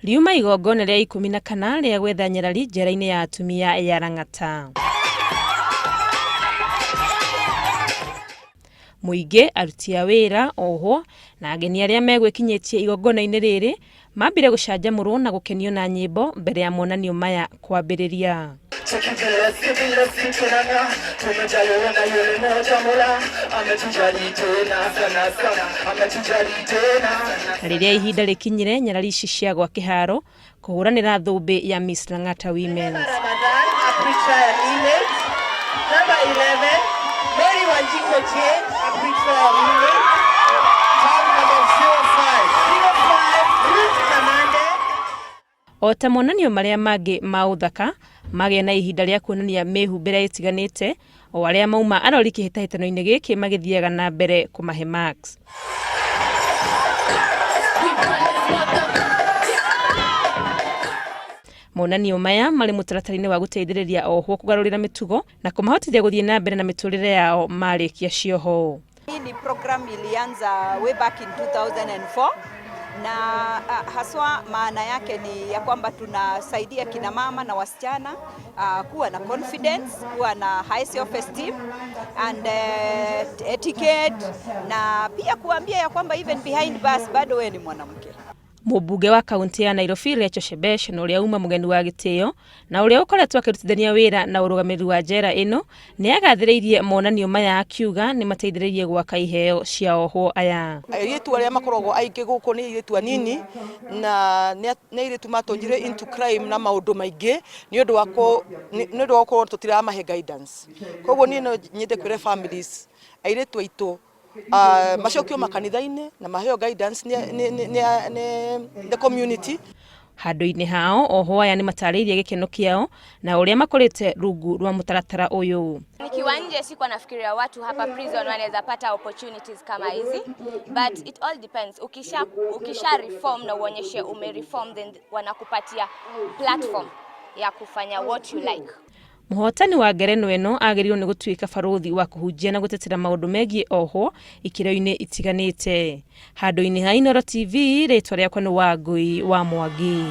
Riuma igongona rĩa 14 rĩa gwetha nyarari njera-inĩ ya atumia ya Lang'ata. Mũingĩ, aruti a wĩra, ohwo na ageni arĩa megwĩkinyĩtie igongona-inĩ rĩrĩ mambire gũcanjamũrwo na gũkenio na nyĩmbo mbere ya monanio maya kwambĩrĩria. Na rĩrĩa ihinda rĩkinyire nyarari ici ciagwa kĩharo kũhũranĩra thũmbĩ ya Miss Lang'ata Women's. Ramadan, a pre-trial inmate. Number 11, Mary Wanjiko Jane, a pre-trial inmate. Tag number 05. 05, Ruth Kamande. O ta monanio marĩa mangĩ ma ũthaka, magĩa na ihinda rĩa kuonania mĩhumbĩre ĩtiganĩte, o arĩa mauma arori kĩhĩtahĩtano-inĩ gĩkĩ magĩthiaga na mbere kũmahe marks. Monanio maya marĩ mũtaratara-inĩ wa gũteithĩrĩria ohwo kũgarũrĩra mĩtugo na kũmahotithia gũthiĩ na mbere na mĩtũrĩre yao marĩkia cioho. Hii ni program ilianza way back in 2004 na haswa maana yake ni ya kwamba tunasaidia kina mama na wasichana kuwa na confidence, kuwa na high self esteem and etiquette, na pia kuambia ya kwamba even behind bars bado wewe ni mwanamke. Mũmbunge wa kaunti ya Nairobi Rachel Shebesh na ũrĩa uma mũgeni wa gĩtĩo na ũrĩa ũkoretwo akĩrutithania wĩra na ũrũgamĩrĩri wa njera ĩno nĩ agathĩrĩirie monanio maya akiuga nĩ mateithĩrĩirie gwaka iheo cia ohwo aya. Airĩtu arĩa makoragwo aingĩ gũkũ nĩ airĩtu anini na nĩ airĩtu matonyire into crime na maũndũ maingĩ nĩ ũndũ wa nĩ ũndũ wa gũkorwo tũtiramahe guidance. Koguo niĩ no nyende kwĩra families airĩtu aitũ macokio makanitha-inĩ na maheo guidance nĩ the community. Handũ-inĩ hao ohwo aya nĩ matarĩirie gĩkeno kĩao na ũrĩa makorĩte rungu rwa mũtaratara ũyũ. Nikiwa nje sikuwa nafikiria watu hapa prison wanaweza pata opportunities kama hizi, but it all depends. Ukisha reform na uonyeshe ume reform, then wanakupatia platform ya kufanya what you like. Mũhotani wa ngerenwa ĩno agĩrĩirwo nĩ gũtuĩka barũthi wa kũhunjia na gũtetera maũndũ megiĩ ohwo ikĩro-inĩ itiganĩte. Handũ-inĩ ha Inooro TV, rĩtwa rĩakwa nĩ Wangũi wa Mwangi.